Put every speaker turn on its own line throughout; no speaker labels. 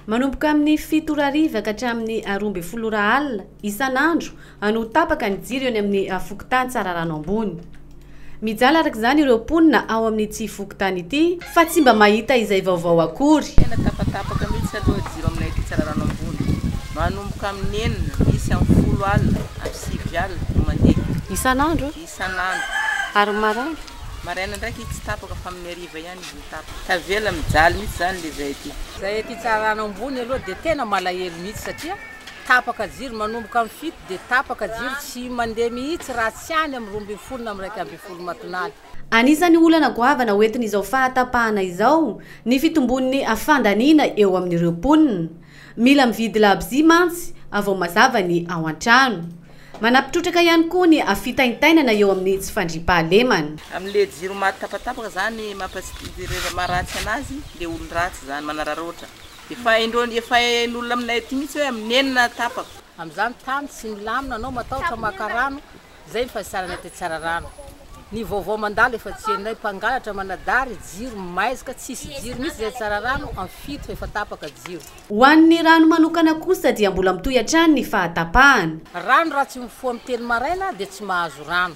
Manomboka amin'ny 7 ora hariva ka hatramin'ny 12 ora alina isan'andro no tapaka ny jiro eny amin'ny fokontany Tsararano Ambony. Mijaly araka izany ireo mponina ao amin'ity fokontany ity fa tsy mba mahita izay vaovao akory.
Tena tapatapaka mihitsy aloha jiro aminay aty Tsararano Ambony. Manomboka amin'ny 6, misy amin'ny 10 alina, amin'ny 9 alina no mandeha.
Isan'andro?
Isan'andro.
Ary maraina?
Maraina ndraiky tsy tapaka fa amin'ny hariva ihany izy mitapaka. Tavela mijaly mihitsy izany le zay aty.
Zay aty Tsararano Ambony aloha dia tena malahelo mihitsy satria tapaka jiro manomboka amin'ny 7 dia tapaka jiro tsy mandeha mihitsy raha tsy any amin'ny 12 na amin'ny 11 matonaly.
Anisan'ny olana goavana hoentin'izao fahatapahana izao ny fitombon'ny fandaniana eo amin'ireo mponina. Mila mividy labozia mantsy vao mazava ny ao an-trano. Manampy trotraka ihany koa ny fitaintainana eo amin'ny tsy fandriampahalemana.
Amin'le jiro maty tapatapaka zany mampaharatsy anazy le olon-dratsy zany manararaotra. Efa haindreo, efa hain'olona aminay aty mihitsy hoe amin'ny 6 tapaka.
Amin'izany tany tsy milamina anao matahotra maka rano, zay ny fahasaranay aty Tsararano. Ny vaovao mandalo efa tsy henonay, mpangalatra manadary, jiro maizika, tsisy jiro mihitsy zay Tsararano, amin'ny 7 efa tapaka jiro.
Ho an'ny rano manokana kosa dia mbola mitohy hatrany ny fahatapahana.
Rano raha tsy mifoha amin'ny 3 maraina dia tsy mahazo rano.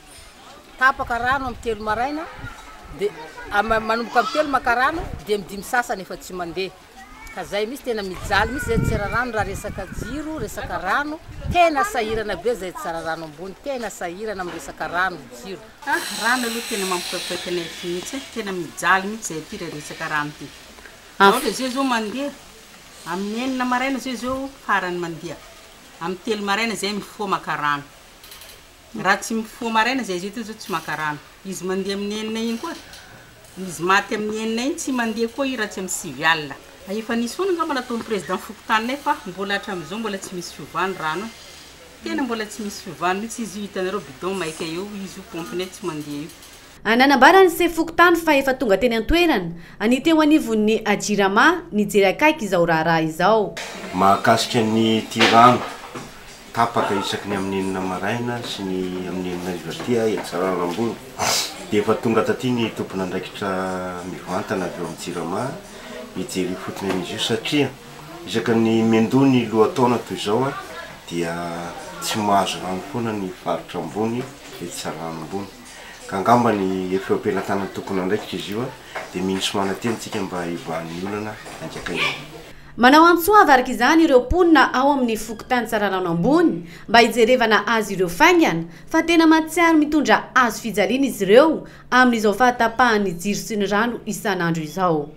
Tapaka rano amin'ny 3 maraina dia manomboka amin'ny 3 maka rano dia amin'ny 5 sasany efa tsy mandeha. Ka zay mihitsy tena mijaly mihitsy zay Tsararano raha resaka jiro, resaka rano, tena sahirana be zay Tsararano Ambony, tena sahirana amin'ny resaka rano, jiro.
Rano aloha tena mampikaikaika anay aty mihitsy, tena mijaly mihitsy zay aty raha resaka rano ty. Ohatra zay zao mandeha amin'ny 6 maraina zay zao farany mandeha, amin'ny 3 maraina zay mifoha maka rano. Raha tsy mifoha maraina zay zay ty zao tsy maka rano. Izy mandeha amin'ny 6 iny koa, izy maty amin'ny 6 iny tsy mandeha koa i raha tsy amin'ny 9 alina. Efa nisy foana angamba nataon'ny président fokontaninay fa mbola hatramin'izao mbola tsy misy fiovany rano. Tena mbola tsy misy fiovany mihitsy izy io, hitanareo bidon maika eo, izy io pompinay tsy mandeha io.
Nanambara ny sefo fokontany fa efa tonga teny an-toerana ny teo anivon'ny Jirama nijery akaiky izao raharaha izao.
Mahakasika ny ty rano tapaka isaky ny amin'ny 6 maraina sy ny amin'ny 6 hariva aty eto Tsararano Ambony dia efa tonga taty ny tompon'andraikitra mivantana avy eo amin'ny Jirama nijery ifotony an'izy io satria isaky ny miandoha ny lohataona toy izao dia tsy mahazo rano foana ny faritra ambony eto Tsararano Ambony. Ka angamba ny efa eo am-pelatanan'ny tompon'andraikitra izy io dia mino sy manantena isika mba hivahan'ny olana haingakaingana.
Manao antso avo araka izany ireo mponina ao amin'ny fokontany Tsararano Ambony mba hijerevana azy ireo faingana fa tena mahatsiaro mitondra hazo fijaliana izy ireo amin'izao fahatapahan'ny jiro sy ny rano isan'andro izao.